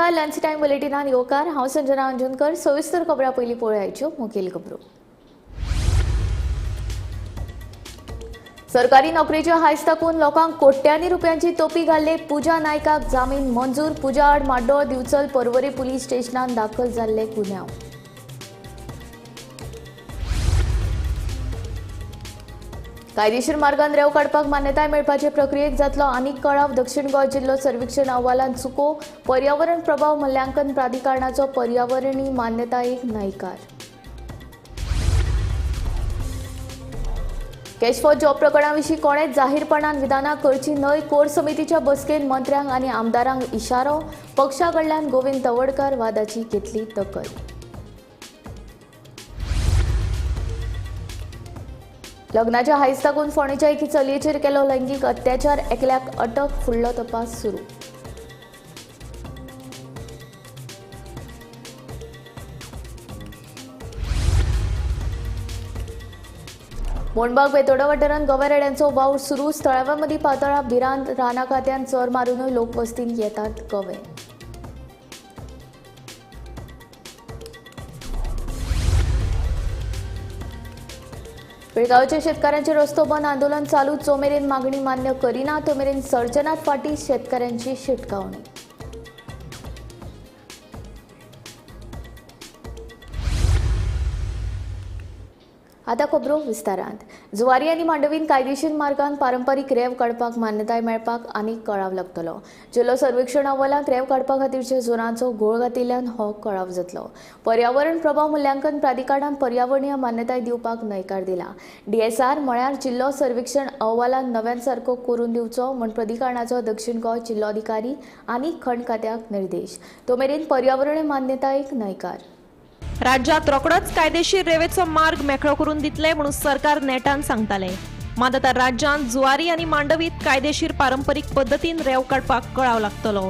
नमस्कार, lunch time बुलेटिनान येवकार. हांव संजना अंजुनकर. सविस्तर खबरां पयलीं पळयाच्यो मुखेल खबरो. सरकारी नोकरेच्या हायस ताकून लोकांक कोट्यांनी रुपयांची तोपी घाल्ले पूजा नायकाक जामीन मंजूर. पूजा आड माड्डोळ दिवचल पर्वरी पुलीस स्टेशनान दाखल जाल्ले गुन्यांव. कायदेशीर मार्गान रेंव काडपाक मान्यताय मेळपाचे प्रक्रियेक जातलो आनीक कळाव. दक्षिण गोंय जिल्लो सर्वेक्षण अहवालांत चुको. पर्यावरण प्रभाव मूल्यांकन प्राधिकरणाचो पर्यावरणीय मान्यतायेक न्हयकार. कॅश फॉर जॉब प्रकरणा विशीं कोणेच जाहीरपणान विधानां करची न्हय. कोर समितीच्या बसकेन मंत्र्यांक आनी आमदारांक इशारो. पक्षा कडल्यान गोविंद तवडकर वादाची घेतली दखल. लग्नाच्या हायस ताकून फोंडेच्या एके चलयेचेर केलो लैंगीक अत्याचार. एकल्याक अटक, फुडलो तपास सुरू. मोणबाग बेतोडा वाठारांत गव्या रेड्यांचो वावर सुरू. थळाव्यां मदीं पातळा भिरांत. राना खात्यान चर मारुनूय लोकवस्तींत येतात गवे. बेळगांवच्या शेतकारांचे रस्तो बंद आंदोलन चालू. जो मेरेन मागणी मान्य करिना तो मेरेन सर्जनात फाटी शेतकऱ्यांची शिटकावणी. आता खबरो विस्तारांत. जुवारी आनी मांडवीन कायदेशीर मार्गान पारंपारीक रेंव काडपाक मान्यताय मेळपाक आनीक कळाव लागतलो. जिल्लो सर्वेक्षण अहवालांत रेंव काडपा खातीरच्या जोनाचो घोळ घातिल्ल्यान हो कळाव जातलो. पर्यावरण प्रभाव मूल्यांकन प्राधिकरणान पर्यावरणीय मान्यताय दिवपाक न्हयकार दिला. डीएसआर म्हळ्यार जिल्लो सर्वेक्षण अहवालान नव्यान सारको करून दिवचो म्हूण प्राधिकरणाचो दक्षिण गोंय जिल्लोधिकारी आनी खण खात्याक निर्देश. तो मेरेन पर्यावरणीय मान्यतायेक न्हयकार. राज्यात रोखडोच कायदेशीर रेवेचो मार्ग मेकळो करून दितले म्हणून सरकार नेटान सांगताले. मात आतां राज्यांत जुवारी आनी मांडवीत कायदेशीर पारंपरीक पद्दतीन रेंव काडपाक कळाव लागतलो.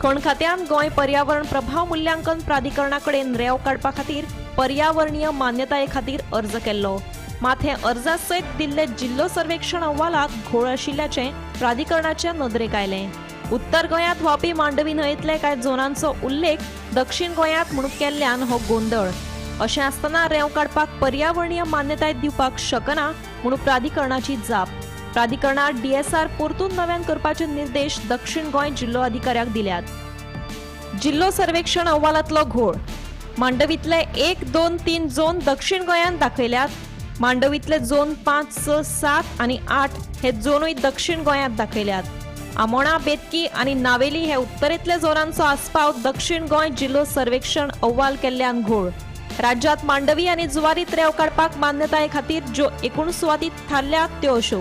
खण खात्यान गोंय पर्यावरण प्रभाव मूल्यांकन प्राधिकरणा कडेन रेंव काडपा खातीर पर्यावरणीय मान्यताये खातीर अर्ज केल्लो. मात हे अर्जा सयत दिल्ले जिल्लो सर्वेक्षण अहवालात घोळ आशिल्ल्याचें प्राधिकरणाच्या नदरेक आयलें. उत्तर गोंयांत व्हांवपी मांडवी न्हंयेंतले कांय झोनांचो उल्लेख दक्षिण गोंयांत म्हणून केल्ल्यान हो गोंदळ. अशें आसतना रेंव काडपाक पर्यावरणीय मान्यताय दिवपाक शकना म्हणून प्राधिकरणाची जाप. प्राधिकरणान डीएसआर परतून नव्यान करपाचे निर्देश दक्षिण गोंय जिल्लो अधिकाऱ्याक दिल्यात. जिल्लो सर्वेक्षण अहवालांतलो घोळ. मांडवींतले 1, 2, 3 झोन दक्षिण गोंयांत दाखयल्यात. मांडवींतले झोन 5, 6, 7 आनी 8 हे झोनूय दक्षिण गोंयांत दाखयल्यात. आमोणा, बेतकी आनी नावेली हे उत्तरेंतल्या झोनांचो आस्पाव दक्षिण गोंय जिल्लो सर्वेक्षण अहवाल केल्ल्यान घोळ. राज्यांत मांडवी आनी जुवारीत रेंव काडपाक मान्यताये खातीर ज्यो एकूण सुवाती थारल्यात त्यो अश्यो.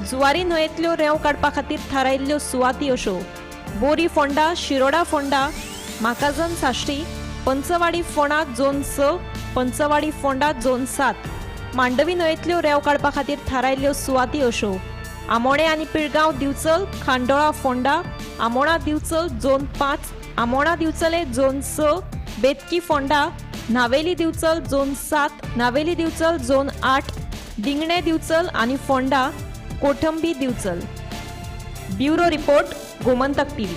जुवारी न्हंयेंतल्यो रेंव काडपा खातीर थारायिल्ल्यो सुवाती अश्यो: बोरी फोंडा, शिरोडा फोंडा, माकाजन साश्टी, पंचवाडी फोंडा झोन 6, पंचवाडी फोंडा झोन 7. मांडवी न्हंयेंतल्यो रेंव काडपा खातीर थारायिल्ल्यो सुवाती अश्यो: आमोणे आनी पिळगांव दिवचल, खांडोळा फोंडा, आमोणा दिवचल झोन 5, आमोणा दिवचले zone 6, Betki Ponda, Naveli Divchal zone 7, Naveli Divchal zone 8, Dingne Divchal आनी Ponda, Kothambi Divchal. Bureau report, Gomantak TV.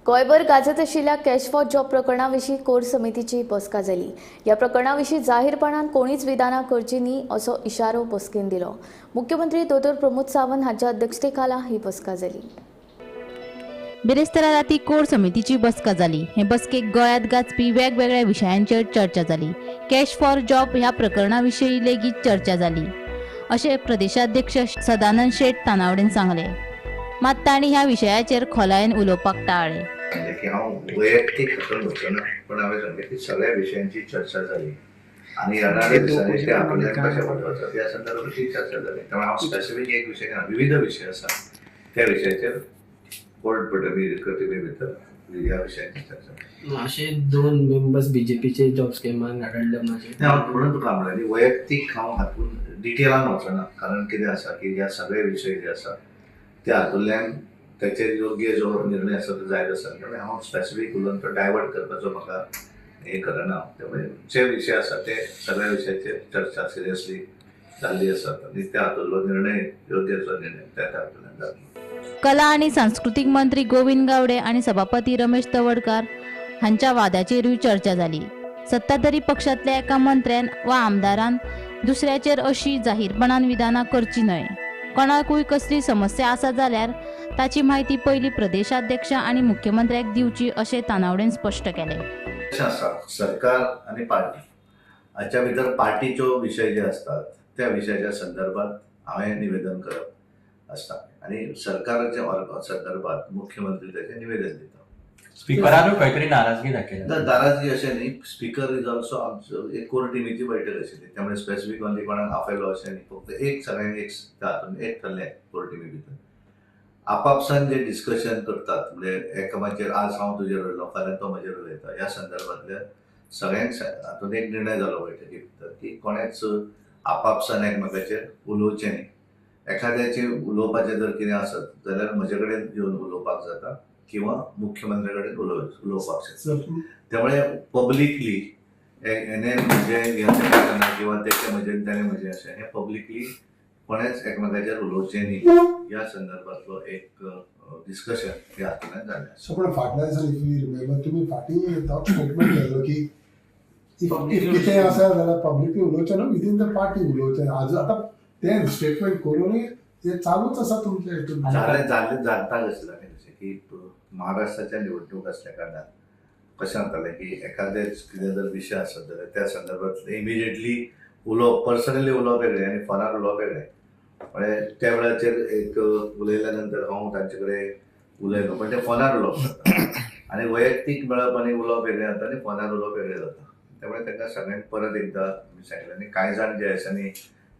गोंयभर गाजत आशिल्ल्या कॅश फॉर जॉब प्रकरणा विशीं कोर समितीची बसका जाली. ह्या प्रकरणा विशीं जाहीरपणान कोणीच विधानां करची न्ही असो इशारो बसकेन दिलो. मुख्यमंत्री दोतोर प्रमोद सावंत हांच्या अध्यक्षतेखाला ही बसका जाली. बिरेस्तारा राती कोर समितीची बसका जाली. हे बसकेक गोंयांत गाजपी वेगवेगळ्या विशयांचेर चर्चा जाली. कॅश फॉर जॉब ह्या प्रकरणा विशीं लेगीत चर्चा जाली अशें प्रदेशाध्यक्ष सदानंद शेट तानावडेन सांगलें. मात तांणी ह्या विशयाचेर खोलायेन उलोवपाक टाळ्ळें. की हांव वैयक्तीक हातूंत वचना, पण हांवें सांगलें की सगळ्या विशयांची चर्चा जाली आनी येणाऱ्या दिसांनी ते आपल्यान कशें वाडोवपाचो त्या संदर्भात चर्चा जाली. त्यामुळे हांव स्पेसिफीक एक विशय ना, विविध विशय आसा त्या विशयाचेर बोर्ड प्रतिमे भितर ह्या विशयांची चर्चा. अशे 2 मेंबर्स बीजेपीचे जॉब स्कॅमान आढळ्ळे माझे. हांव म्हणून तुका म्हणलें वैयक्तीक हांव हातूंत डिटेलान वचना, कारण कितें आसा की ह्या सगळे विशय जे आसा त्या हातूंतल्यान त्याचेर योग्य जो निर्णय आसा तो जायत आसा. त्यामुळे हांव स्पेसिफीक उलोवन तो डायवर्ट करपाचो म्हाका हें करना. त्यामुळे जे विशय आसा ते सगळ्या विशयाचेर चर्चा सिरियसली जाल्ली आसा आनी त्या हातूंतलो निर्णय योग्य जो निर्णय त्या हातूंतल्यान जातलो. कला आणि सांस्कृतिक मंत्री गोविंद गावडे आणि सभापती रमेश तवडकार हांच्या वादाचेरूय चर्चा जाली. सत्ताधारी पक्षांतल्या एका मंत्र्यान वा आमदारान दुसऱ्याचेर अशी जाहीरपणान विधानां करची न्हय. कोणाकूय कसली समस्या आसा जाल्यार ताची म्हायती पयली प्रदेशाध्यक्ष आनी मुख्यमंत्र्याक दिवची अशें तानावडेन स्पश्ट केलें. अशें आसा, सरकार आनी पार्टी हाच्या भितर पार्टीच्यो विशय जे आसतात त्या विशयाच्या संदर्भात हांवें निवेदन करप आसता आनी सरकाराच्या संदर्भात मुख्यमंत्री ताचें निवेदन दिता. स्पीकरानूय खंय तरी नाराजगी दाखयल्या. नाराजगी अशें न्ही, स्पीकर is also आमचो एक कोर टिमीची बैठक आशिल्ली, त्यामुळे स्पेसिफीक ओनली कोणाक आपयलो अशें न्ही, फक्त एक सगळ्यांनी एक हातून एक ठरलें कोर टिमी भितर आपापसान जे डिस्कशन करतात, म्हणजे एकामेकाचेर आज हांव तुजेर उलयलो फाल्यां तो म्हजेर उलयता, ह्या संदर्भांतल्या सगळ्यांक हातून एक निर्णय जालो बैठकी भितर की कोणेच आपापसान एकमेकाचेर उलोवचें न्ही. एखाद्याचें उलोवपाचें जर कितें आसत जाल्यार म्हजे कडेन येवन उलोवपाक जाता किंवा मुख्यमंत्र्या कडेन उलोवपाक शकता. त्यामुळे पब्लिकली हेणे म्हजें हें किंवा तेचें म्हजें तेणें म्हजें अशें हें पब्लिकली कोणेच एकमेकाचेर उलोवचें न्ही ह्या संदर्भातलो एक डिस्कशन ह्या हातूंतल्यान जालें. सो पण फाटल्या दिसांनी if you remember तुमी फाटीं तो स्टेटमेंट केल्लो की if कितें आसा जाल्यार पब्लिकली उलोवचें न्हू, विदीन the party उलोवचें. आज आतां तें स्टेटमेंट करूनय तें चालूच आसा तुमचें हितून. जालें जालें जाता कशें जालें कशें की महाराष्ट्राच्या निवडणूक आसल्या कारणान कशें जातालें की एखादेच कितें जर विशय आसत जाल्यार त्या संदर्भात इमिजिएटली उलोवप, पर्सनली उलोवप वेगळें आनी फोनार उलोवप वेगळें. म्हणजे त्या वेळाचेर एक उलयल्या नंतर हांव तांचे कडेन उलयलो, पण ते फोनार उलोवप जाता आनी वैयक्तीक मेळप आनी उलोवप वेगळें जाता आनी फोनार उलोवप वेगळें जाता. त्यामुळे तांकां सगळ्यांक परत एकदां आमी सांगलें आनी कांय जाण जे आसा न्ही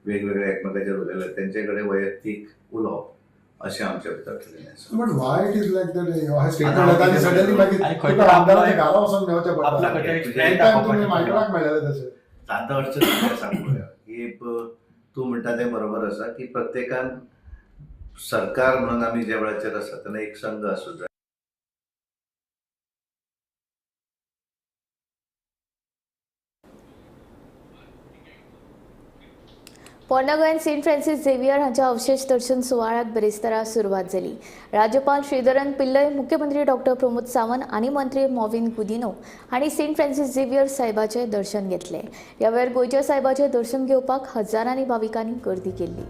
वेगवेगळे एकमेकाचेर उलयले तेंचे कडेन वैयक्तीक उलोवप अशें आमच्या भितर ठरलेलें आसा. But why it is like that? हें स्टेटमेंट येता आनी सडनली मागीर आनी तुका आमदाराच्या घरा वचून मेळचें आपलो पडटा. खंय तरी एक plan time तुमी दाखोवपाचें. मायकलाक मेळ्ळेले तशें. आतां अडचण सांगूया की तूं म्हणटा तें बरोबर आसा की प्रत्येकान सरकार म्हणून आमी ज्या वेळाचेर आसा तेन्ना एक संघ आसूं जाय. पोरण्या गोंयांत सेंट फ्रांसीस झेवियर हांच्या अवशेष दर्शन सुवाळ्याक बिरेस्तारा सुरवात जाली. राज्यपाल श्रीधरन पिल्लय, मुख्यमंत्री डॉक्टर प्रमोद सावंत आनी मंत्री मॉविन गुदिनो हांणी सेंट फ्रांसीस झेवियर साहेबाचें दर्शन घेतलें. ह्या वेळार गोंयच्या साहेबाचें दर्शन घेवपाक हजारांनी भाविकांनी गर्दी केल्ली.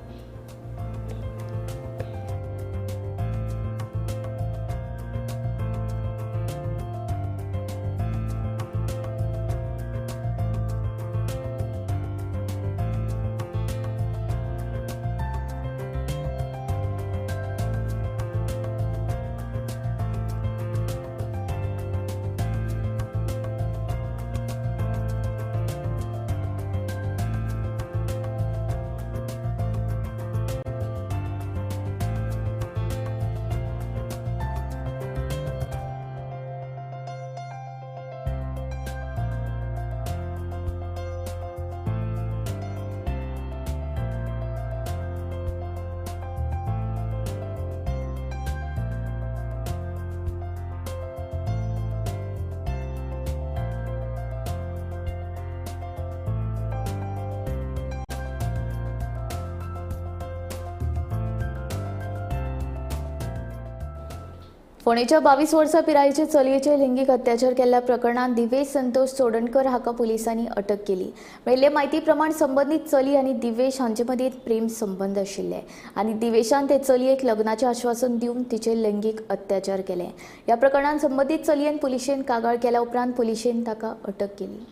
फोंडेच्या 22 वर्सां पिरायेचे चलयेचे लिंगीक अत्याचार केल्ल्या प्रकरणांत दिवेश संतोष चोडणकर हाका पुलिसांनी अटक केली. मेळिल्ले म्हायती प्रमाण संबंदीत चली आनी दिवेश हांचे मदीं प्रेम संबंद आशिल्ले आनी दिवेशान ते चलयेक लग्नाचें आश्वासन दिवन तिचेर लैंगीक अत्याचार केले. ह्या प्रकरणांत संबंदीत चलयेन पुलिशेन कागाळ केल्या उपरांत पुलिशेन ताका अटक केली.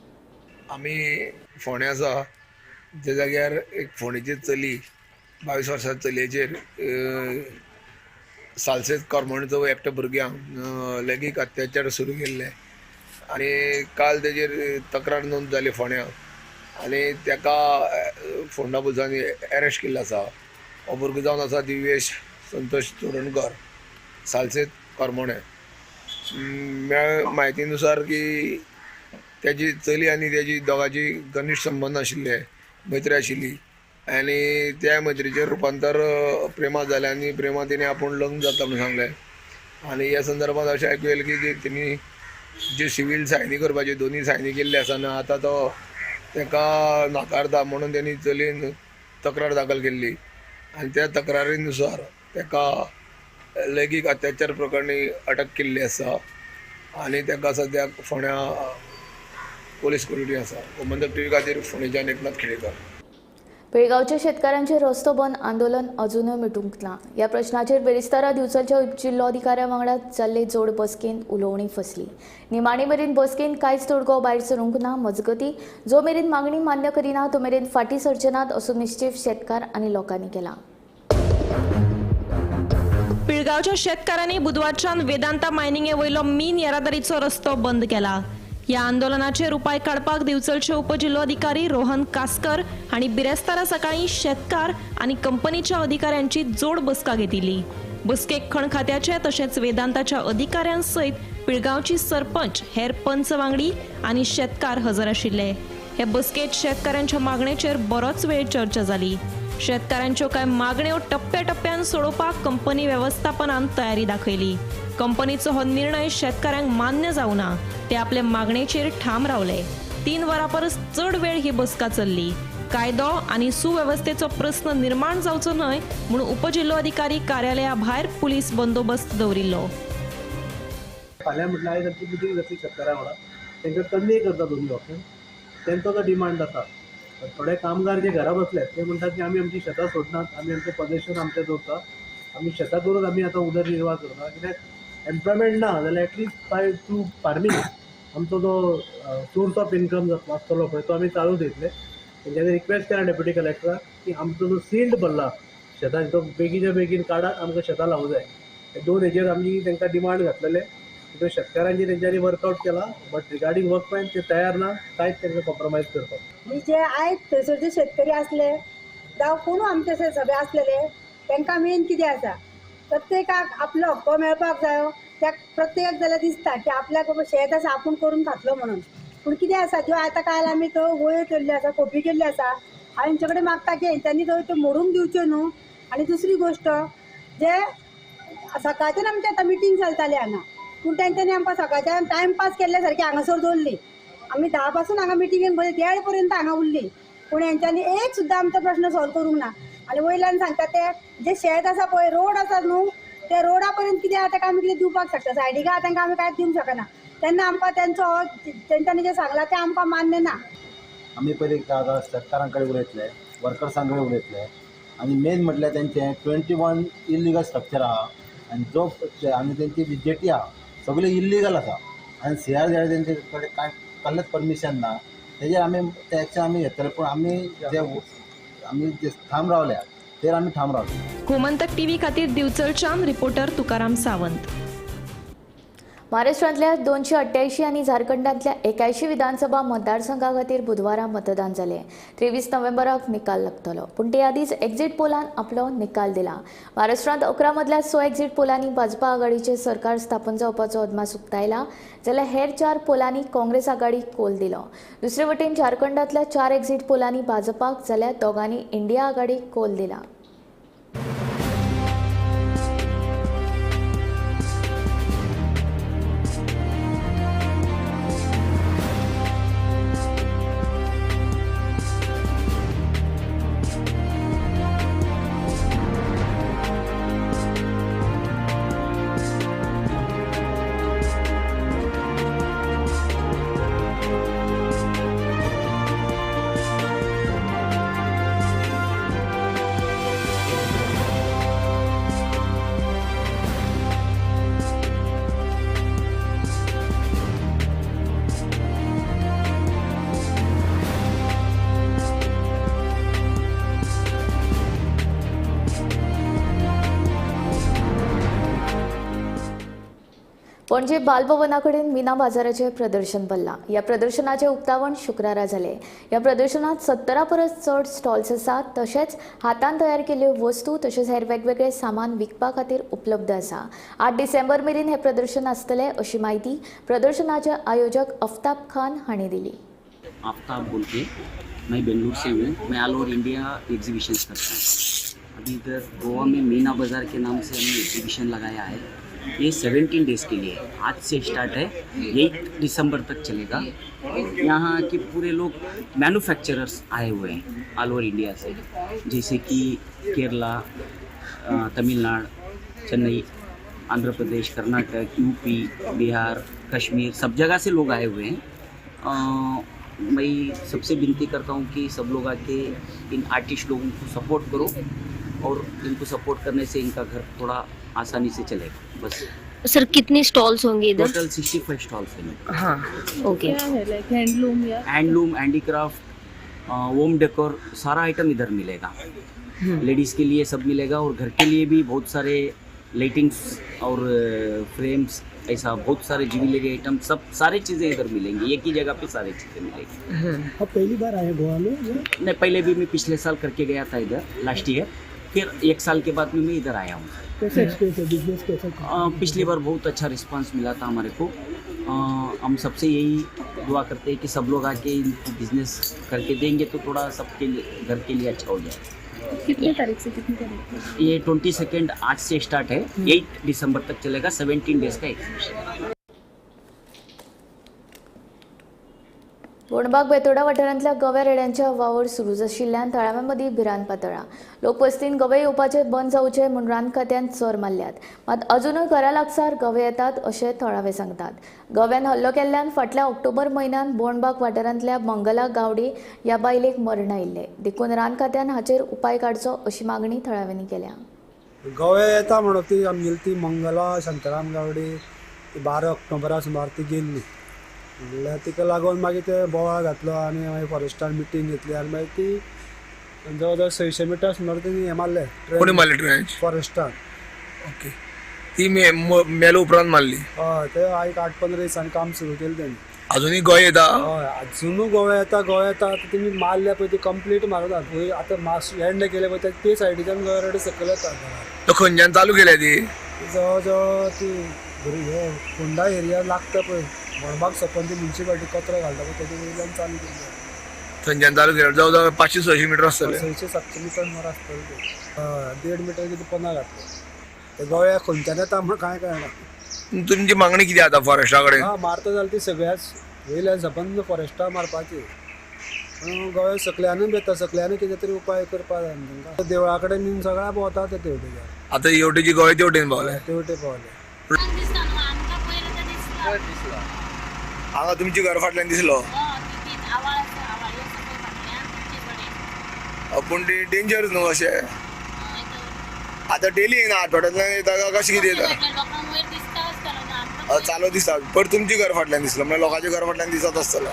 आमी फोंड्या आसा ज्या जाग्यार एक फोंडेची चली 22 वर्सां चलयेचेर सालसेत करमणचो एकट्या भुरग्यांक लैंगीक अत्याचार सुरू केल्ले आनी काल तेजेर तक्रार नोंद जाली फोंड्या आनी तेका फोंडा पुलिसांनी अरेस्ट केल्लो आसा. हो भुरगो जावन आसा दिवेश संतोष चोडणकर, सालसेत करमणे. मेळ म्हायती नुसार की तेजी चली आनी तेजी दोगांची घनिश्ट संबंद आशिल्ले, मैत्री आशिल्ली आनी त्या मैत्रीचें रुपांतर प्रेमात जालें आनी प्रेमात तिणें आपूण लग्न जाता म्हणून सांगलें. आनी ह्या संदर्भात अशें आयकूं येयलें की तेणी जे सिवील सायनी करपाचे दोनी सायनी केल्ले आसा आनी आतां तो ताका नाकारता म्हणून तेणी चलयेन तक्रार दाखल केल्ली आनी त्या तक्रारीनुसार ताका लैंगीक अत्याचार प्रकरणी अटक केल्ली आसा. आनी ताका सद्याक फोंड्या पोलीस सिक्युरिटी आसा. गोमंतक टीव्ही खातीर फोंडेच्यान एकनाथ खेडेकर. पिळगांवच्या शेतकारांचे रस्तो बंद आंदोलन अजूनय मिटूंक ना. ह्या प्रश्नाचेर बेरेस्तारा दिवचलच्या उपजिल्लोधिकाऱ्या वांगडा जाल्ले जोड बसकेंत उलोवणी फसली. निमाणे मेरेन बसकेंत कांयच तोडगो भायर सरूंक ना. मजगती जो मेरेन मागणी मान्य करिना तो मेरेन फाटीं सरचे नात असो निश्चेप शेतकार आनी लोकांनी केला. पिळगांवच्या शेतकारांनी बुधवारच्यान वेदांता मायनिंगे वयलो मीन येरादारीचो रस्तो बंद केला. ह्या आंदोलनाचेर उपाय काडपाक दिवचलचे उपजिल्लोधिकारी रोहन कासकर हांणी बिरेस्तारा सकाळीं शेतकार आनी कंपनीच्या अधिकाऱ्यांची जोड बसका घेतिल्ली. बसकेक खण खात्याचे तशेंच वेदांताच्या अधिकाऱ्यां सयत पिळगांवची सरपंच, हेर पंच वांगडी आनी शेतकार हजर आशिल्ले. हे बसकेत शेतकारांच्या मागणेचेर बरोच वेळ चर्चा जाली. शेतकारांच्यो कांय मागण्यो टप्प्याटप्प्यान सोडोवपाक कंपनी वेवस्थापनान तयारी दाखयली. कंपनीचो हो निर्णय शेतकारांक मान्य जावना, ते आपले मागणेचेर ठाम रावले. 3 वरां परस चड वेळ ही बसका चल्ली. कायदो आनी सुवेवस्थेचो प्रस्न निर्माण जावचो न्हय म्हूण उपजिल्लोधिकारी कार्यालया भायर पुलीस बंदोबस्त दवरिल्लो. फाल्यां म्हटल्यार आयज आमची मिटींग जातली शेतकारां वांगडा, तांकां कन्वे करता दोनूय ऑप्शन. तेंचो जो डिमांड आसा, थोडे कामगार जे घरा बसले ते म्हणटात की आमी आमची शेतां सोडनात, आमी आमचें पॉझेशन आमचें दवरता, आमी शेतां करून आमी आतां उदरनिर्वाह करता. कित्याक एम्प्लॉयमेंट ना जाल्यार एटलिस्ट बाय थ्रू फार्मींग आमचो जो सोर्स ऑफ इन्कम जातलो आसतलो पळय तो आमी चालू दवरतले. तेंच्यांनी रिक्वेस्ट केला डेप्युटी कलेक्टराक की आमचो जो सिल्ड भरला शेतांनी तो बेगीच्या बेगीन काडात, आमकां शेतां लावूं जाय. दोन हेजेर आमी तांकां डिमांड घातलेले. त्यो शेतकारांची तेंच्यांनी वर्कआउट केला, बट रिगार्डींग वर्क प्लॅन ते तयार ना, कांयच तांकां कॉम्प्रोमायज करपाक. जे आयज थंयसर जे शेतकरी आसले जावं कोणू आमचे सगळे आसलेले तांकां मेन कितें आसा, प्रत्येकाक आपलो हक्क मेळपाक जायो. त्या प्रत्येकाक जाल्यार दिसता की आपल्याक बाबा शेत आसा आपूण करून खातलो म्हणून. पूण कितें आसा ज्यो आतां काल आमी तो वयर केल्ल्यो आसा, कॉपी केल्ल्यो आसा, हांव हेंचे कडेन मागता की हेंच्यांनी तो मोडूंक दिवच्यो न्हू. आनी दुसरी गोश्ट, जे सकाळच्यान आमची आतां मिटींग चलताली हांगा, पूण तेंच्यांनी आमकां सकाळच्यान टायमपास केल्ल्या सारकी हांगासर दवरली. आमी 10 पासून हांगा मिटिंगेन बसली, 1:30 पर्यंत हांगा उरली, पूण हेंच्यांनी एक सुद्दां आमचो प्रश्न सॉल्व करूंक ना. आनी वयल्यान सांगता ते जे शेत आसा पळय, रोड आसा न्हू, त्या रोडा पर्यंत कितें आसा ताका आमी कितें दिवपाक शकता, सायडीक आसा तांकां आमी कांयच दिवंक शकना. तेन्ना आमकां तेंचो तेंच्यांनी जें सांगलां तें आमकां मान्य ना. आमी पयलीं शेतकारां कडेन उलयतले, वर्कर्सां कडेन उलयतले आनी मेन म्हटल्यार तेंचें 21 इल्लिगल स्ट्रक्चर आहा आनी जो आनी तेंची जी जेटी आहा सगळी इल्लिगल आसा आनी सी आर झेड तेंचे कडेन कांय कसलेंच परमिशन ना. तेजेर आमी ते एक्शन आमी घेतले, पूण आमी जे आमी जे ठाम रावल्या तेर आमी ठाम रावले. गोमंतक टीव्ही खातीर दिवचलच्यान रिपोर्टर तुकाराम सावंत. महाराष्ट्रांतल्या 288 आनी झारखंडांतल्या 81 विधानसभा मतदारसंघा खातीर बुधवारा मतदान जालें. 23 नोव्हेंबराक निकाल लागतलो, पूण ते आदींच एक्झिट पोलान आपलो निकाल दिला. महाराष्ट्रांत 11 मदल्या 6 एक्झिट पोलांनी भाजपा आघाडीचें सरकार स्थापन जावपाचो अदमास उक्तायला, जाल्यार हेर 4 पोलांनी काँग्रेस आघाडीक कोल दिलो. दुसरे वटेन झारखंडांतल्या 4 एक्झिट पोलांनी भाजपाक जाल्यार दोगांनी इंडिया आघाडीक कोल दिला. पणजे बालभवना कडेन मीना बाजाराचें प्रदर्शन भरलां. ह्या प्रदर्शनाचें उक्तावण शुक्रारा जालें. ह्या प्रदर्शनांत 70 परस चड स्टॉल्स आसात, तशेंच हातान तयार केल्ल्यो वस्तू तशेंच हेर वेगवेगळे सामान विकपा खातीर उपलब्ध आसा. 8 डिसेंबर मेरेन हें प्रदर्शन आसतलें अशी म्हायती प्रदर्शनाचे आयोजक अफ्ताब खान हांणी दिली. आफ्ताब बोल के मैं बेंगलुरु से हूँ. मैं ऑल ओवर इंडिया एग्जीबिशन करता हूँ. अभी इधर गोवा में मीना बाज़ार के नाम से हमने एग्जीबिशन लगाया है. ये 17 डेज़ के लिए है, आज से स्टार्ट है, 8 दिसंबर तक चलेगा. यहाँ के पूरे लोग मैन्युफैक्चरर्स आए हुए हैं ऑल ओवर इंडिया से, जैसे कि केरला, तमिलनाडु, चेन्नई, आंध्र प्रदेश, कर्नाटक, यूपी, बिहार, कश्मीर, सब जगह से लोग आए हुए हैं। मैं सबसे विनती करता हूँ कि सब लोग आके इन आर्टिस्ट लोगों को सपोर्ट करो और इनको सपोर्ट करने से इनका घर थोड़ा आसानी से चलेगा। बस। सर, कितने स्टॉल्स होंगे इधर? टोटल 65 स्टॉल्स हैं। हाँ, ओके। क्या है, लाइक हैंडलूम या हैंडलूम, हैंडीक्राफ्ट, होम डेकोर, सारा आइटम इधर मिलेगा। लेडीज़ के लिए सब मिलेगा और घर के लिए भी बहुत सारे लाइटिंग्स और फ्रेम्स, ऐसा बहुत सारे ज्वेलरी आइटम, सब सारे चीज़ें इधर मिलेंगी। एक ही जगह पे सारे चीज़ें मिलेंगी। आप पहली बार आए गोवा में या? नहीं, पहले भी मैं पिछले साल करके गया था इधर, लास्ट ईयर। फिर एक साल के बाद में मैं इधर आया हूँ। कैसा एक्सपीरियंस है, बिजनेस कैसा? पिछली बार बहुत अच्छा रिस्पांस मिला था हमारे को। हम सबसे यही दुआ करते हैं कि सब लोग आके इनको बिजनेस करके देंगे तो थोड़ा सबके लिए, घर के लिए अच्छा हो जाए। कितने तारीख से कितनी तारीख तक? ये 22 आज से स्टार्ट है, 8 दिसंबर तक चलेगा। 17 डेज का एग्जीबिशन। बोणबाग बेतोडा वाठारांतल्या गव्या रेड्यांच्या वावर सुरू आशिल्ल्यान थळाव्यां मदीं भिरांत पातळ्ळा। लोकवस्तीन गवे येवपाचे बंद जावचे म्हूण रान खात्यान चर मारल्यात, मात अजुनूय घरा लागसार गवे येतात अशें थळावे सांगतात। गव्यान हल्लो केल्ल्यान फाटल्या ऑक्टोबर म्हयन्यान बोणबाग वाठारांतल्या मंगला गावडे ह्या बायलेक मरण आयिल्लें, देखून रान खात्यान हाचेर उपाय काडचो अशी मागणी थळाव्यांनी केल्या। गवे येता म्हणून ती आमगेली ती मंगला शांताराम गावडे ती 12 ऑक्टोबरा सुमार ती गेल्ली, म्हणल्यार तिका लागून मागीर ते बोवाळ घातलो आनी मागीर फॉरेस्टान मिटींग घेतली आनी मागीर ती जवळ जवळ 600 मिटर सुमार तेणी हें मारलें। कोणी मारलें ट्रेंच? फॉरेस्टान। ओके, ती मेले उपरांत मारली? हय, ते एक 8-15 दिसांनी काम सुरू केलें तेणी। अजुनूय गोंय येता? हय, अजुनूय गोवे येता। गोवे येता आतां तेमी मारल्या पळय ती कंप्लीट मारना पळय, आतां मास एंड केले पळय ते सायडीच्यान गोवे रेडे सकयल येता। तो खंयच्यान चालू केल्या ती? जवळ जवळ ती होंडा एरिया लागता पळय, बोणबाग सपन ती म्युनिसिपालिटी कचरो घालता पळय तेजे वयल्यान चालू केली। थंयच्यान चालू केल्या जवळ जवळ 500-600 मिटर आसतलें? 600-700 मिटर सुमार आसतलें तें। 1.5 मिटर कितें पोंदा घातलें। ते गोव्या खंयच्यान येता म्हण कांय कळना। तुमची मागणी कितें आतां फॉरेस्टा कडेन? हा, मारता जाल्यार ती सगळ्याच वयल्यान सबंद फॉरेस्टा मारपाची, पूण गोव्या सकल्यानूय येता, सकल्यानूय कितें तरी उपाय करपाक जाय न्हू तांकां। देवळा कडेन बीन सगळ्या भोंवता ते तेवटेच्यान। आतां हेवटेची गोवे तेवटेन पावले? तेवटे पावले। हांगा तुमच्या घर फाटल्यान दिसलो? पूण ते डेंजर न्हू अशें? आतां डेली येना, आठवड्यांतल्यान येता कशें कितें येता? चालू दिसता, पण तुमच्या घर फाटल्यान दिसलो म्हणल्यार लोकांच्या घर फाटल्यान दिसत आसतलो।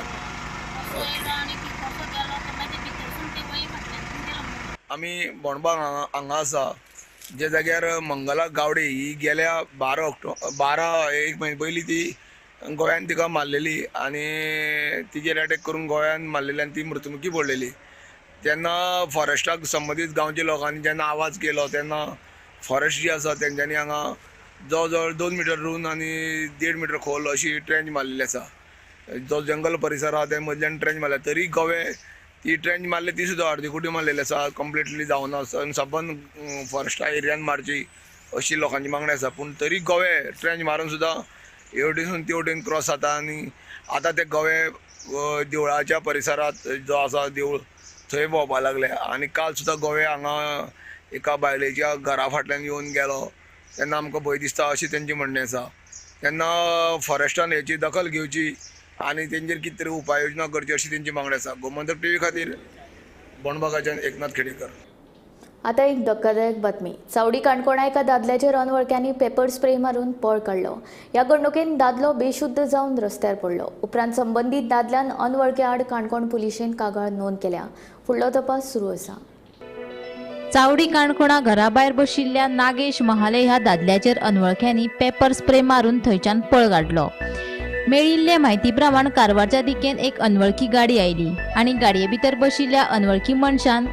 आमी बोणबाग हांगा आसा, ज्या जाग्यार मंगला गावडे ही गेल्या 12 एक म्हयने पयलीं ती गोंयान तिका मारलेली आनी तिजेर अटॅक करून गोंयान मारलेली आनी ती मृत्युमुखी पडलेली। तेन्ना फॉरेस्टाक संबंदीत गांवच्या लोकांनी जेन्ना आवाज केलो तेन्ना फॉरेस्ट जी आसा तेंच्यांनी हांगा जवळ जवळ 2 मिटर रुंद आनी 1.5 मिटर खोल अशी ट्रेंच मारलेली आसा। जो जंगल परिसर आसा ते मदल्यान ट्रेंच मारल्या, तरी गोवे ती ट्रेंच मारली ती सुद्दां अर्दी कुटी मारलेली आसा, कंप्लिटली जावना आनी सबंद फॉरेस्टा एरियान मारची अशी लोकांची मागणी आसा। पूण तरी गोवे ट्रेंच मारून सुद्दां हेवटेनसून तेवटेन क्रॉस जाता आनी आतां ते गोवे देवळाच्या परिसरांत जो आसा देवूळ थंय भोंवपाक लागले आनी काल सुद्दां गोवे हांगा एका बायलेच्या घरा फाटल्यान येवन गेलो तेन्ना आमकां भंय दिसता अशें तेंचें म्हणणें आसा। तेन्ना फॉरेस्टान हेची दखल घेवची आनी तेंचेर कितें तरी उपाय योजना करची अशी तेंची मागणी आसा। गोमंतक टीव्ही खातीर बोणबागाच्यान एकनाथ खेडेकर। आता एक धक्कादायक बातमी। चावडी काणकोणा एका दादल्याचेर अनवळख्यांनी पेपर स्प्रे मारून पळ काडलो। ह्या घडणुकेन दादलो बेशुद्ध जावन रस्त्यार पडलो। उपरांत संबंदीत दादल्यान अनवळख्या आड काणकोण पुलिशेन कागाळ नोंद केल्या। फुडलो तपास सुरू आसा। चावडी काणकोणा घराभायर बशिल्ल्या नागेश महाले ह्या दादल्याचेर अनवळख्यांनी पेपर स्प्रे मारून थंयच्यान पळ काडलो। मेळिल्ले म्हायती प्रमाण कारवारच्या दिकेन एक अनवळखी गाडी आयली आनी गाडये भितर बशिल्ल्या अनवळखी मनशान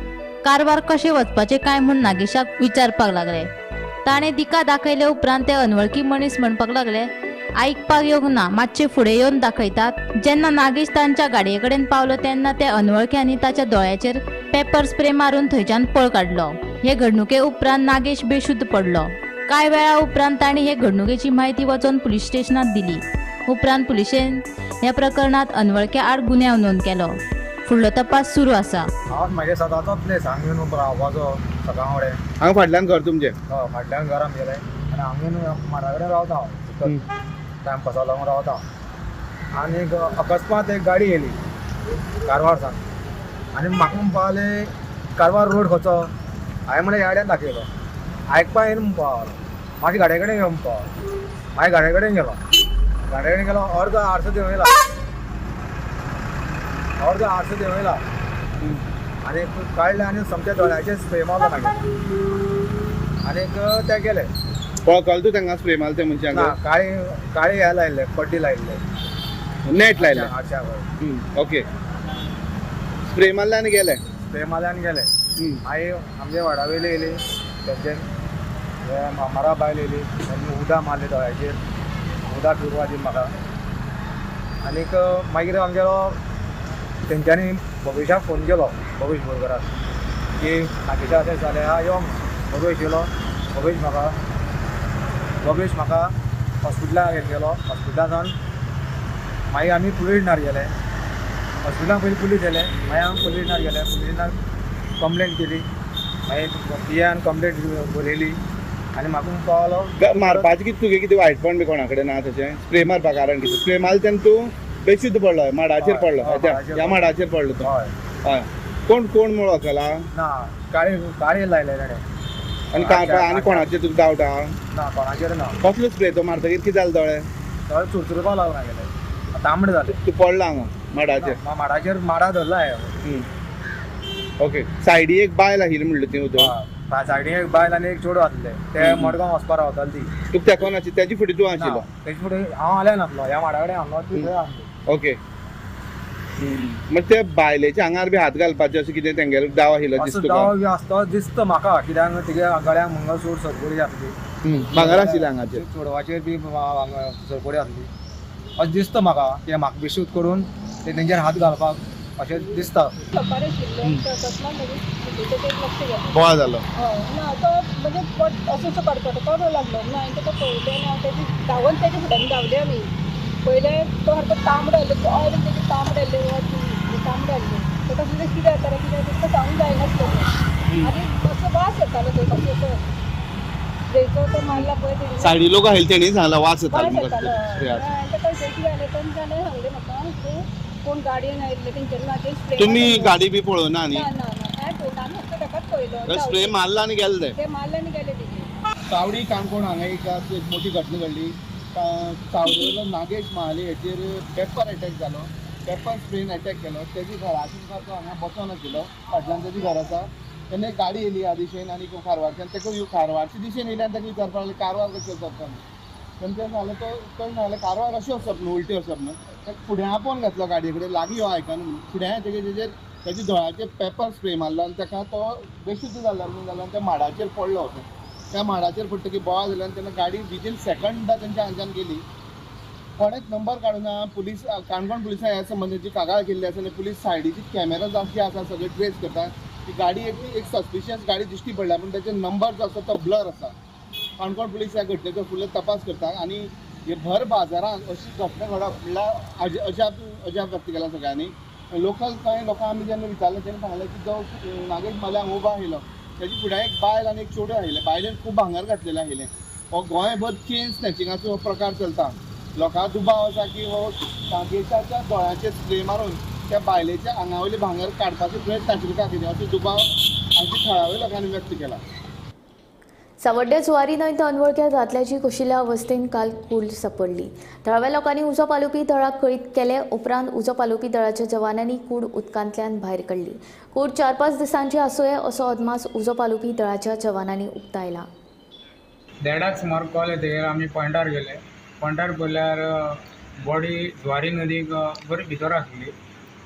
कारवार कशें वचपाचें काय म्हूण नागेशाक विचारपाक लागले। ताणें दिका दाखयले उपरांत ते अनवळखी मनीस म्हणपाक लागले, आयकपाक येवंक ना, मातशें फुडें येवन दाखयतात। जेन्ना नागेश तांच्या गाडये कडेन पावलो तेन्ना त्या अनवळख्यांनी ताच्या दोळ्याचेर पेपर स्प्रे मारून थंयच्यान पळ काडलो। हे घडणुके उपरांत नागेश बेशुद्ध पडलो। कांय वेळा उपरांत ताणें हे घडणुकेची म्हायती वचून पुलीस स्टेशनांत दिली। उपरांत पुलिशेन ह्या प्रकरणांत अनवळख्या आड गुन्यांव नोंद केलो। फुडलो तपास सुरू आसा। हांव म्हागे सदांचो प्लेस हांगा येवन रावपाचो सकाळ फुडें। हांगा फाटल्यान घर तुमचें? हय, फाटल्यान घर आमगेलें आनी हांगा येवन माडा कडेन रावता हांव, टायमपासाक लागून रावता। आनी अकस्मात एक गाडी येयली कारवार सावन आनी म्हाका म्हणपा लागले कारवार रोड खंयचो. हांवें म्हणलें ह्या गाडयान दाखयलो. आयकपा येना म्हणपा लागलो. मागीर गाडये कडेन यो म्हणपा लागलो. मागीर गाडये कडेन गेलो. गाडये कडेन गेलो अर्दो आरसो देंवयला. अर्दो आरसो देंवयला आनी काडले आनी सामक्या दोळ्याचेर स्प्रे मारलो मागीर आनीक ते गेले. वळखल तूं तांकां स्प्रे मारता ते मनशांक? ना, काळी काळी हे लायिल्ले, पड्डी लायिल्ले, नेट लायिल्लें. आरशाक. ओके, स्प्रे मारले आनी गेले. स्प्रे मारले आनी गेले. मागीर आमच्या वाडा वयले येयली, तेंचे मामारा बायल येयली, तेंणी उदक मारलें दोळ्याचेर, उदक पिवपा दिलें म्हाका. आनीक मागीर आमगेलो तेंच्यांनी भवेशाक फोन केलो, भवेश बोरकराक, की नागेशा अशें जालें आहा यो. भवेश येयलो. भवेश म्हाका हॉस्पिटलाक घेवन गेलो. हॉस्पिटलां सावन मागीर आमी पुलीस स्टेशनार गेले. हॉस्पिटलान पयलीं पुलीस येयले, मागीर आमी पुलीस स्टेशनार गेले. पुलीस स्टेशनार कंप्लेन केली. मागीर पी आयन कंप्लेन बरयली आनी म्हाका म्हणपाक लागलो मारपाचें कितें तुगे कितें वायटपण बी कोणा कडेन ना तशें? स्प्रे मारपाक कारण कितें? स्प्रे मारले तेन्ना तूं बेशुद्ध पडलो, माडाचेर पडलो. ह्या माडाचेर पडलो तूं. हय. हय. कोण कोण म्हूण वळखला? ना, काळी काळी लायले ताणें. आनी आनी कोणाचेर तुका डावट आहा? ना, कोणाचेर ना. कसलो स्प्रे तो मारतकीर कितें जालें दोळे? दोळे चुरचुरपाक लागले म्हागेले, तांबडे जाले. तूं पडला हांगा माडाचेर? माडाचेर, माडा धरला हांवें. ओके. सायडी एक बायल आशिल्ली म्हणलें ती उदक? सायडीन एक बायल आनी एक चेडूं आसलें. ते मडगांव वचपा रावताले ती. तुका तेंकोन आशिल्ली तेजे फुडें तूं आशिल्लो? तेजे फुडें हांव आलें नासलो, ह्या माडा कडेन आसलो, ती थंय आसली. ओके. मागीर ते बायलेच्या आंगार बी हात घालपाचें अशें कितें तेंगेलो दाव आशिल्लो दिसता तुका? दाव बी आसतो दिसता म्हाका, कित्याक तिगे गळ्याक मंगळसूत्र सरपळी आसली. भांगर आशिल्लें आंगाचेर? चेडवाचेर बी सरपळी आसली अशें दिसता म्हाका. ते म्हाका बेशूद करून ते तेंचेर हात घालपाक अशें दिसता. शॉपार आशिल्ले अकस्मात म्हजें लक्ष गेलें. बोवाळ जालो? हय ना, तो म्हणजे असो असो कडकडपाक लागलो ना. हांवें ताका पळयलें आनी हांव तेजे धांवन तेजे फुड्यान धांवलें. आमी पयलें तो सारको तांबडो आसलो, ऑयल तेजे तांबडे आसले, तांबडे आसले. ताका सुद्दां कितें जाता कितें ताका सांगूंक जायनासलें. आनी असो वास येतालो थंय, कसो असो स्प्रेचो तो मारला पळय. सायडी लोक आशिल्ले तेणी सांगला वास येतालो. वास येतालो. हांवें ताका कितें जालें तेन्ना जालें सांगलें म्हाका कोण गाडयेन आयिल्ले तेंच्यानी म्हाजेर स्प्रे. तुमी गाडी बी पळोवना? न्ही ना ना, कांय पळोवना, आमी फक्त ताकाच पळयलो. स्प्रे मारला आनी गेले ते मारले आनी गेले तेजे. चावडी काणकोण हांगा एक मोठी घटना घडली. चावडेलो नागेश महाले हेचेर पेपर अटॅक जालो. पेपर स्प्रेन अटॅक केलो. तेजी घराचे मुखार तो हांगा बसोन आशिल्लो, फाटल्यान तेजी घर आसा. तेन्ना एक गाडी येयली ह्या दिशेन आनी कारवारच्यान ताका कारवारचे दिशेन येयली आनी ताका विचारपाक लागले कारवार कशें वचप काय. तेन्ना तें सांगलें, तो सांगलें कारवार अशें वचप न्हू, उलटें वचप न्हू. ताका फुडें आपोवन घातलो गाडये कडेन, लागीं यो आयकना म्हणून. फुडें येतकीर तेजेर तेज्या दोळ्याचेर पेपर स्प्रे मारलो आनी ताका तो बेशुद्ध जालो जालो आनी त्या माडाचेर पडलो वचून. त्या माडाचेर पडटकीर बोवाळ जालो आनी तेन्ना गाडी विदीन सेकंडा तेंच्या हांगच्यान गेली. कोणेच नंबर काडूना. पुलीस काणकोण पुलिसां ह्या संबंदीची कागाळ केल्ली आसा आनी पुलीस सायडीची कॅमेरा जे आसा सगळे ट्रेस करता. ती गाडी एक सस्पिशियस गाडी दिश्टी पडल्या, पूण तेचे नंबर जो आसा तो ब्लर आसा. काणकोण पुलीस ह्या घटनेचो फुडलो तपास करता आनी हे भर बाजारांत अशी घटना घडप म्हणल्यार अजाप व्यक्त केला सगळ्यांनी. लोकल कांय लोकांक आमी जेन्ना विचारलें तेन्ना सांगलें की जो नागेश माले हांगा उबो आशिल्लो तेजे फुडें एक बायल आनी एक चेडूं आशिल्लें. बायलेन खूब भांगर घातलेलें आशिल्लें. हो गोंयभर चेन स्नॅचिंगाचो हो प्रकार चलता. लोकांक दुबाव आसा की हो नागेशाच्या दोळ्यांचेर स्प्रे मारून त्या बायलेच्या आंगा वयलें भांगर काडपाचो प्रयत्न आशिल्लो काय कितें असो दुबाव आमच्या थळाव्या लोकांनी व्यक्त केला. सावड्डे जुवारी न्हंयत अनवळख्या दादल्याची कुशिल्ल्या अवस्थेन काल कूड सापडली. थळाव्या लोकांनी उजो पालोवपी दळाक कळीत केले उपरांत उजो पालोवपी दळाच्या जवानांनी कूड उदकांतल्यान भायर काडली. कूड 4-5 दिसांची आसुये असो अदमास उजो पालोवपी दळाच्या जवानांनी उक्तायला. देडाक सुमार कॉल येतकीर आमी पॉयंटार गेले. पॉयंटार पळयल्यार बॉडी जुवारी नदीक बरी भितर आसली.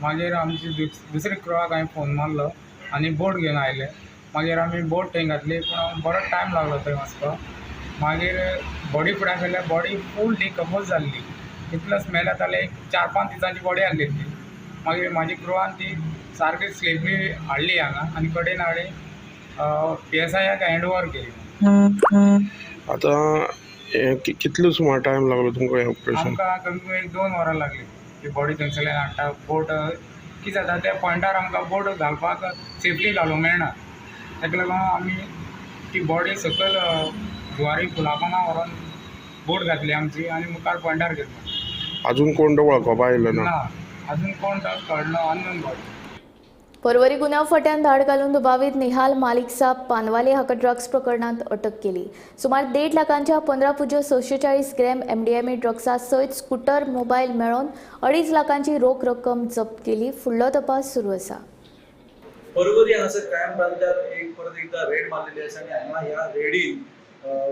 मागीर आमची दुसरे क्रुवाक हांवें फोन मारलो आनी बोट घेवन आयले. मागीर आमी बोट थंय घातली, पूण बरो टायम लागलो थंय वचपाक. मागीर बॉडी फुडें आसल्यार बॉडी फूल डिकम्पोज जाल्ली. इतलो स्मेल येतालो, एक 4-5 दिसांची बॉडी आसली ती. मागीर म्हाजी क्रुवान ती सारकी स्लेपली हाडली हांगा आनी कडेन हाडली पी एस आयाक हँड ओवर केली. आतां कितलो सुमार टायम लागलो तुमकां हें ऑपरेशन? आमकां कमी कमी 2 वरां लागली ती बॉडी थंयसरल्यान हाडटा. बोट कितें जाता त्या पॉयंटार आमकां बोट घालपाक सेफली घालूंक मेळना, ताका लागून आमी ती बॉडी सकयल जुवारी पुला पोंदा व्हरोन बोट घातली आमची आनी मुखार पॉयंटार गेली. अजून कोण तो वळखोपा आयलो ना. ना, अजून कोण तो कळना, अननोन बॉडी. पर्वरी गुन्यांव फांट्यान धाड घालून दुबावीत निहाल मालिक साब पानवाले हाका ड्रग्स प्रकरणांत अटक केली. सुमार 1.5 लाखांच्या 15.46 ग्रॅम एमडीएमए ड्रग्सा सयत स्कूटर मोबायल मेळोवन 2.5 लाखांची रोख रक्कम जप्त केली. फुडलो तपास सुरू आसा. पर्वरी हांगासर क्रायम ब्रांचान एक परत एकदा रेड मारलेली आसा आनी हांगा ह्या रेडीन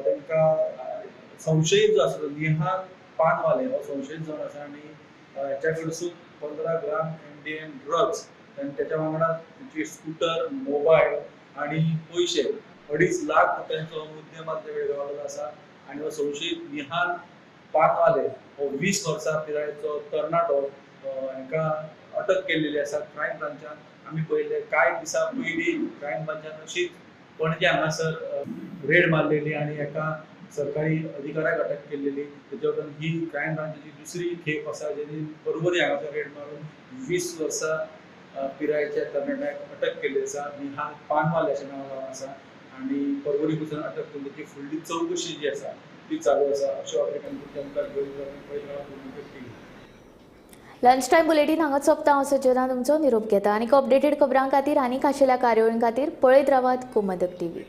तांकां संशयीत जो आसा निहाल पानवाले हो संशयीत जावन आसा आनी हेच्या कडसून 15 ग्राम एमडीएम ड्रग्स आनी त्याच्या वांगडा तांची स्कूटर, मोबायल आनी पयशे 2.5 लाख रुपयांचो मुद्देमाल ते वेळ गावलेलो आसा आनी हो संशयीत निहाल पानवाले हो 20 वर्सां पिरायेचो तरणाटो हाका अटक केल्लेली आसा क्रायम ब्रांचान. आमी पळयले कांय दिसां पयलीं क्रायम ब्रांचान अशीच पणजे हांगासर रेड मारलेली आनी एका सरकारी अधिकाऱ्याक अटक केल्लेली. तेच्या उपरांत ही क्रायम ब्रांचाची दुसरी खेप आसा जेणी पर्वरी हांगासर रेड मारून 20 वर्सां पिरायेच्या तरणाट्याक अटक केल्ली आसा. निहाल पानवाले अशें नांव जावन आसा आनी पर्वरी पसून अटक केल्ली. ती फुडली चवकशी जी आसा ती चालू आसा. अशें वाटेन लंच टायम बुलेटीन हांगा सोंपता. हांव सजना तुमचो निरोप घेता. आनीक अपडेटेड खबरां खातीर आनी खाशेल्या कार्यावळीं खातीर पळयत रावात गोमंतक टीव्ही.